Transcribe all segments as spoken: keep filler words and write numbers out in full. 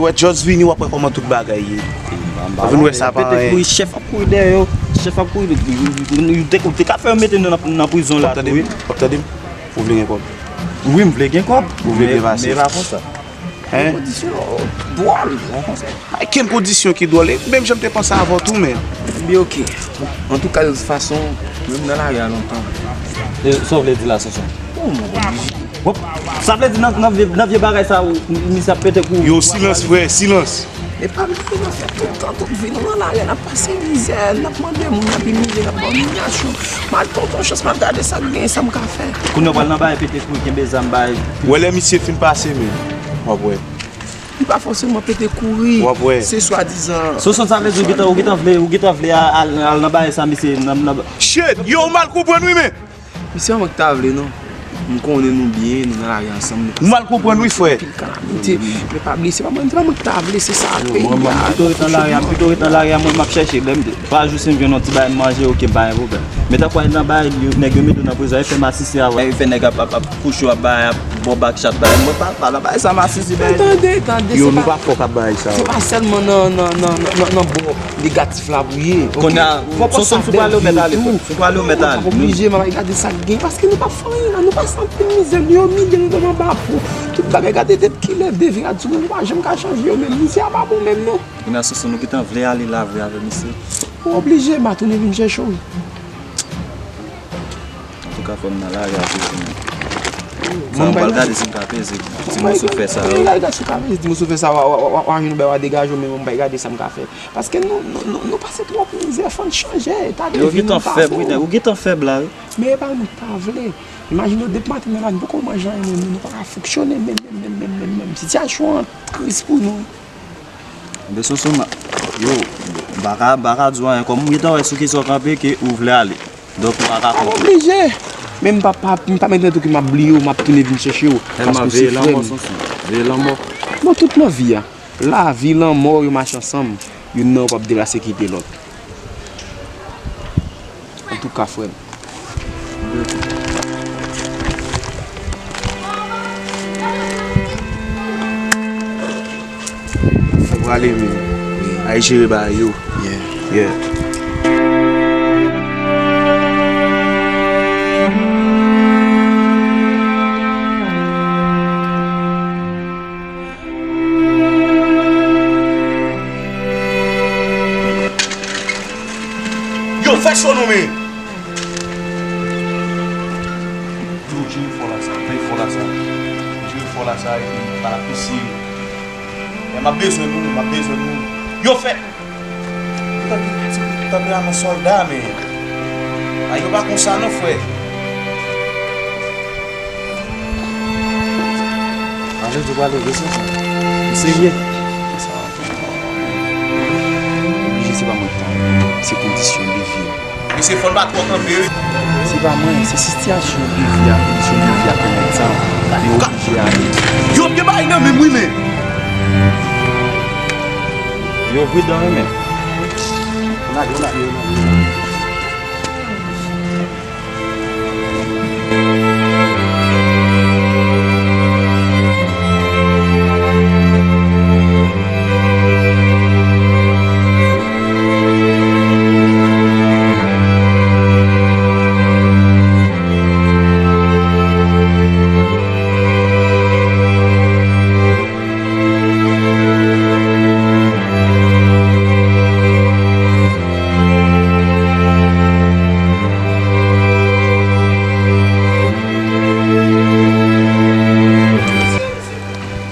yo wè, just vini, w ap wè kòman tout bagay ye. W ap vin wè sa pa anyen. Chèf ap kouri dèyè yo. Chèf ap kouri. Ou te ka fè yo mete nou nan prizon la tou wi. W ap tande m? Ou vle gen kòb? Wi, m vle gen kòb. Ou vle byen pase? Men pa konsa. Hein? Kondisyon dwòl. Ay, kenn kondisyon ki dwòl. E menm jan m te panse avè w tou, men. Byen, oke. Antouka, de tout fason, menm nan lari a lontan. E sa w vle di la, Sonson? Oh, mon Dieu. Wop. Sa vle di nan, nan vye, nan vye bagay sa, ou, misye ap pete kou. Yo, silans, frè, silans. E pa bliye, n ap fè tout tan, tout vi nou nan lari a, n ap pase mizè, n ap mande moun, n ap imilye, n ap ba w imilyasyon. M al tonton chans, m al gade sa k gen, sa m ka fè. Kounye a w pral nan bagay pete kouri, kenbe zam, bagay. Wè lè misye fin pase, men w ap wè. Li pa fòseman pete kouri. W ap wè. Se swadizan. Sonson, sa vle di ou gentan, ou gentan vle, ou gentan vle al, al, al nan bagay sa, misye, nan, nan. Shit, yo, ou mal konprann wi, men. Misye, mwen k ta vle, non. M konnen nou byen, nou nan lari ansanm, nou pase anpil kalamite. Men pa bliye, se pa mwen, se pa mwen k ta vle, se sa peyi a. Mwen, mwen, m pito ret nan lari a, m pito ret nan lari a, mwen, m ap chèche. Lè m, pa jou si m jwenn yon ti bagay m manje, oke, m pa gen pwoblèm. Men tankou al nan bagay, yo, nèg yo mete w nan prizon, yo fè masisi a, yo fè nèg ap, ap, ap kouche w, ap bay, ap ba w bak chat, bay. Mwen pa, pa nan bagay sa, masisi, bay. Tande, tande, yo, nou pa fòk ap bay sa. Se pa sèlman nan, nan, nan, nan, nan bò negatif la pou ye. Kounye a, Sonson, fò pale w mèt ale, frè. Fò pale w mèt ale. Nou oblije, m ap gade sa k gen, paske nou pa fè anyen la, nou pase anpil mizè, nou imilye nou devan bafou. Tout bagay, gade depi kilè, devi a di nou, nou pa janm ka chanje yo, men mizè a pa bon menm, non. Kounye a, Sonson, nou gentan vle ale la vre avè misye. Ou oblije, m a tounen vin chèche w. Antouka, frè m nan lari a toujou, men. Sa m pral gade si m ka peze ti moso fè sa yo. Gade si w ka peze ti moso fè sa, w a, w a, w a, w a jwenn yon bagay, w a degaje w, men mwen m bay gade sa m ka fè. Paske nou, nou, nou, nou pase twòp mizè, fò n chanje. Eta de vi nou pa bon. Yo gentan fèb, wi, nèg, ou gentan fèb la, wi. Men e pa nou k ta vle. Imajine w depi maten nan la, nou poko manje anyen, nou, nou pa ka fonksyone menm, menm, menm, menm, menm, menm. Sitiyasyon an tris pou nou. Ebyen, Sonson, m a, yo, m pa ka, m pa ka di w anyen. Kòm m gentan wè sou ki sa w kanpe, ke ou vle ale. Donk, ou pa ka konprann. Oblije. Men m pa, pa, m pa met nan tèt ou ke m ap bliye w, m ap tounen vin chèche w. Paske w se frè m. Tèlman veye lanmò, Sonson. Veye lanmò. Bon, tout nan vi a. Lavi, lanmò, yo mache ansanm. Youn nan yo p ap deplase kite lòt. Antouka, frè m. Fò prale, men. Al jere bagay yo. Yeah. Yeah. Yo, fè cho non, men. Yo, jere fò la sa, fè fò la sa. Jere fò la sa, epi pa la pisi. Men m ap bezwen nou, m ap bezwen nou. Yo, fè. Tanpri, tanpri, a nan sòlda, men. A, yo pa konsa non, frè. Anjè, ou pral leve sou sa. Ou serye? Oblije, se pa mwen ki ta vle. Se kondisyon de vi. Mesye, fò n pa twò kanpe, wi. Se pa mwen, se sitiyasyon de vi a, kondisyon de vi a pèmèt sa. Nou oblije ale. Yo, gen bagay nan men m, wi, men. Yo, pridan, wi, men. Ann ale, ann ale, ann ale.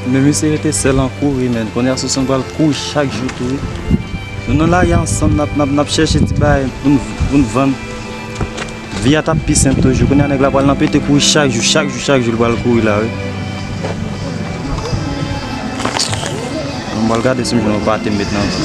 Men misye rete sèl an kouri, men. Kounye a, Sonson pral kouri chak jou tou, wi. Nou nan lari a ansanm, n ap, n ap, n ap chèche ti bagay pou n, pou n vann. Vi a t ap pi senp toujou. Kounye a, nèg la pral nan pete kouri chak jou, chak jou, chak jou, li pral kouri la, wi. Mwen pral gade si m jwenn yon pate m met nan vi.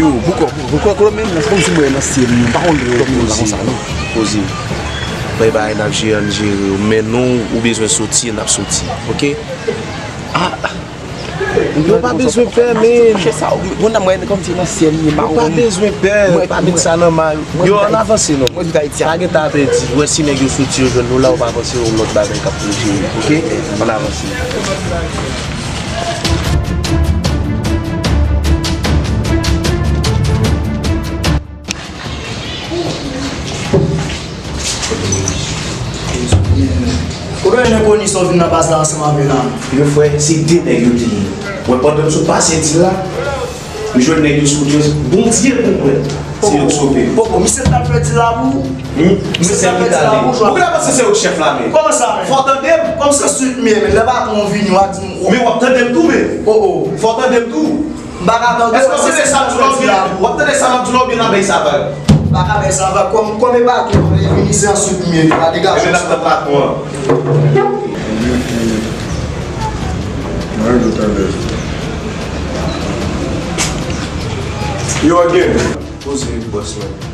Yo, poukò, poukò, poukò, men, nan, kòmsi mwen nan syèl, m pa konn lè yo konn la konsa, non. Poze. Bay bagay n ap jere, n jere yo. Men nou, ou bezwen soti, n ap soti. Oke? Ah! Yo pa bezwen pè, men. Chè sa, ou konn nan mwen, kòmsi nan syèl, m pa konn. Yo pa bezwen pè, pa met sa nan may. Yo, ann avanse, non. Mwen tout Ayiti. Pa gen ta pèdi. Wè si nèg yo soti, yo jwenn nou la, ou pa panse yon lòt bagay k ap pou jere. Oke? Ann avanse. Ou gen yon enkoni sa w vin nan baz la ansanm avè l la? Yo, frè, se de nèg yo te ye. Wè, pandan m sot pase di la, m jwenn nèg yo sou wout yo, Bondye pou mwen, se yo k sove m. Poko, misye t al fè di la pou ou? Wi, misye t al fè di la pou ou. Ou genlè panse se yo k chèf la, men. Kòman sa, men? Fò w tande m. Kòm se swit m ye, men lè patwon vini, w a di m, o. Men w ap tande m tou, men. O, o. Fò w tande m tou. M pa ka tande w. Èske w tande sa m di w la oubyen w ap tande sa m ap di w la oubyen n ap bay sa vag? M pa ka bay sa vag. Kòm, kòm e patwon, lè vini se answit m ye, pa degaje w. Ebyen n ap tann patwon an. Mwen yo tande. Yo, again. Poze, bòs mwen.